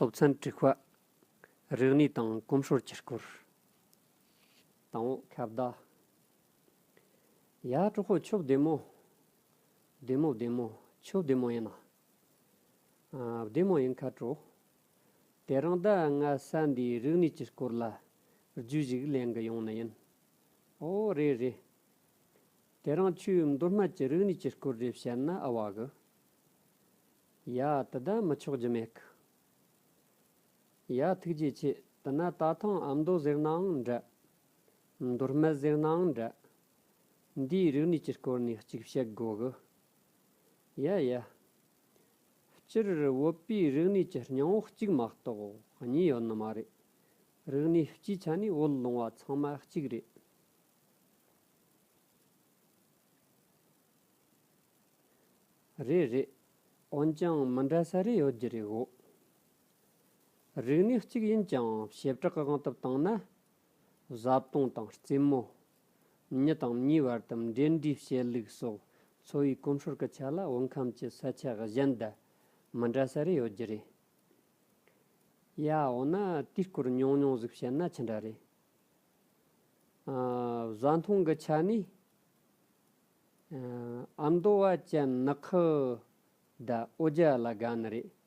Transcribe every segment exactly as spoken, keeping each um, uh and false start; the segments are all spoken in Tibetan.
སློབ་ཚན་དྲུག་པ། རིག་གནས་དང་གོམས་སྲོལ་གྱི་སྐོར། དང་པོ་ཁ་བརྡ། ཡ། གྲོགས་པོ་ཁྱོད་བདེ་མོ། བདེ་མོ་བདེ་མོ། ཁྱོད་བདེ་མོ་ཡིན་ན། ཨ། བདེ་མོ་ཡིན་ཁ་དྲོ། དེ་རིང་ད་ང་ས་འདིའི་རིག་གནས་ཀྱི་སྐོར་ལ་རྒྱུས་ཤིག་ལེན་གི་ཡོང་ནི་ཡིན། ཨོ་རེད་རེད། དེ་རིང་ཁྱོས་མདོ་སྨད་ཀྱི་རིག་གནས་ཀྱི་སྐོར་རེ་བཤད་ན་ཨེ་བ་གི། ཡ། དེ་ད་མི་ཆོག་རྒྱུ་མེད་གི། ཡ། ཐུགས་རྗེ་ཆེ། དེ་ན་ད་ཐེངས་ཨ་མདོ་ཟེར་ནའང་འདྲ། མདོ་སྨད་ཟེར་ནའང་འདྲ། འདིའི་རིག་གནས་ཀྱི་སྐོར་ནས་གཅིག་བཤད་དགོས་གི། ཡ་ཡ། སྤྱིར་བོད་པའི་རིག་གནས་ཀྱི་སྙིང་བོ་གཅིག་མ་གཏོགས་གཉིས་ཡོད་ནི་མ་རེད། རིག་གནས་སྤྱིའི་ཆ་ནས་བོད་ལུང་བ་ཚང་མ་གཅིག་རེད། རེད་རེད། འོན་ཀྱང་མི་འདྲ་ས་རེ་ཡོད་རྒྱུ་རེད་གོ། རིག་གནས་གཅིག་ཡིན་ཀྱང་བྱེ་བྲག་གི་དབང་དུ་བཏང་ན། བཟའ་བཏུང་དང་རྩེད་མོ། མྱི་དང་མྱིའི་བར་དུ་འབྲེལ་འདྲིས་བྱེད་ལུགས་སོགས་འཚོ་བའི་གོམས་སྲོལ་གྱི་ཆ་ལ་བོད་ཁམས་ཀྱི་ས་ཆ་གཞན་དང་མི་འདྲ་ས་རེ་ཡོད་རྒྱུ་རེད། ཡ། འོ་ན་དེའི་སྐོར་ཉུང་ཉུང་ཟིག་བཤད་ན་ཅི་འདྲ་རེད། ཨ། བཟའ་འཐུང་གི་ཆ་ནས། ཨ། ཨ་མདོ་བ་ཅན་ནག་ཁུ་དང་འོ་ཇ་ལ་དགའ་ནི་རེད།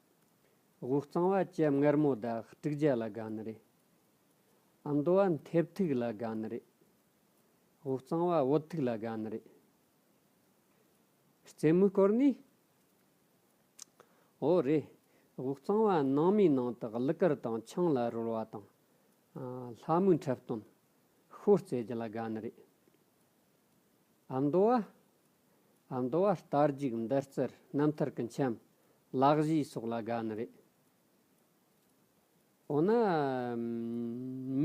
དབུས་གཙང་བ་ཅན་མངར་མོ་དང་དཀྲུག་ཇ་ལ་དགའ་ནི་རེད། ཨ་མདོ་བ་མཐེབ་ཐུག་ལ་དགའ་ནི་རེད། དབུས་གཙང་བ་བོད་ཐུག་ལ་དགའ་ནི་རེད། རྩེད་མོའི་སྐོར་ནས། འོ་རེད། དབུས་གཙང་བ་ནང་མིའི་ནང་དུ་གླུ་གར་དང་ཆང་ལ་རོལ་བ་དང་། ཨ། ལྷ་མོའི་འཁྲབ་སྟོན། ཤོ་རྩེད་རྒྱུ་ལ་དགའ་ནི་རེད། ཨ་མདོ་བ། ཨ་མདོ་བ་རྟ་རྒྱུག་འདར་རྩེད་རྣམ་ཐར་གྱི་འཆམ། ལག་བཞེས་སོགས་ལ་དགའ་ནི་རེད། འོ་ན།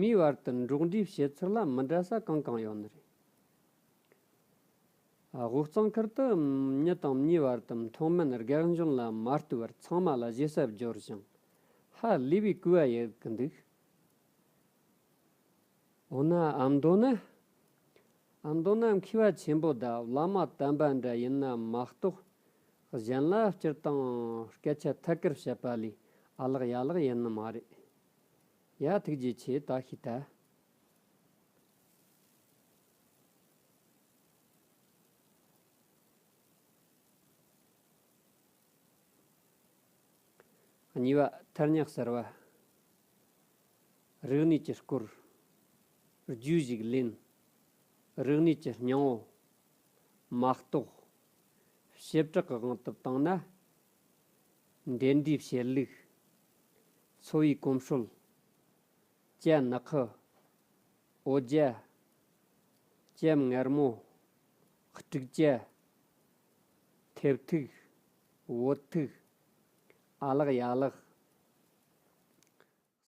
མིའི་བར་དུ་འགྲོགས་འདྲིས་བྱེད་ཚུལ་ལ་མི་འདྲ་ས་གང་གང་ཡོད་ནི་རེད། དབུས་གཙང་ཁུལ་དུ་མྱི་དང་མྱིའི་བར་དུ་མཐོ་དམན་རྒན་གཞོན་ལ་མ་ལྟོས་པར་ཚང་མ་ལ་ཞེ་ས་སྦྱོར་ཞིང་ཧ་ལས་པའི་གུས་པ་ཡོད་ཀྱི་འདུག་འོ་ན་ཨ་མདོ་ན། ཨ་མདོ་ན་མཁས་པ་ཆེན་པོ་དང་བླ་མ་དམ་པ་འདྲ་ཡིན་ན་མ་གཏོགས། གཞན་ལ་སྤྱིར་བཏང་སྐད་ཆ་ཐད་ཀར་བཤད་པ་ལས་ཨ་ལགས་ཡ་ལགས་ཡིན་ནི་མ་རེད། ཡ། ཐུགས་རྗེ་ཆེ། ད་ཤེས་ཐལ། གཉིས་པ། ཐ་སྙད་གསར་བ། རིག་གནས་ཀྱི་སྐོར་རྒྱུས་ཤིག་ལེན། རིག་གནས་ཀྱི་སྙིང་བོ་མ་གཏོགས། བྱེ་བྲག་གི་དབང་དུ་བཏང་ན། འབྲེལ་འདྲིས་བྱེད་ལུགས། འཚོ་བའི་གོམས་སྲོལ། ཅ་ནག་ཁུ། འོ་ཇ། ཅ་མངར་མོ། དཀྲུག་ཅ། མཐེབ་ཐུག་བོད་ཐུག་ཨ་ལགས་ཡ་ལགས།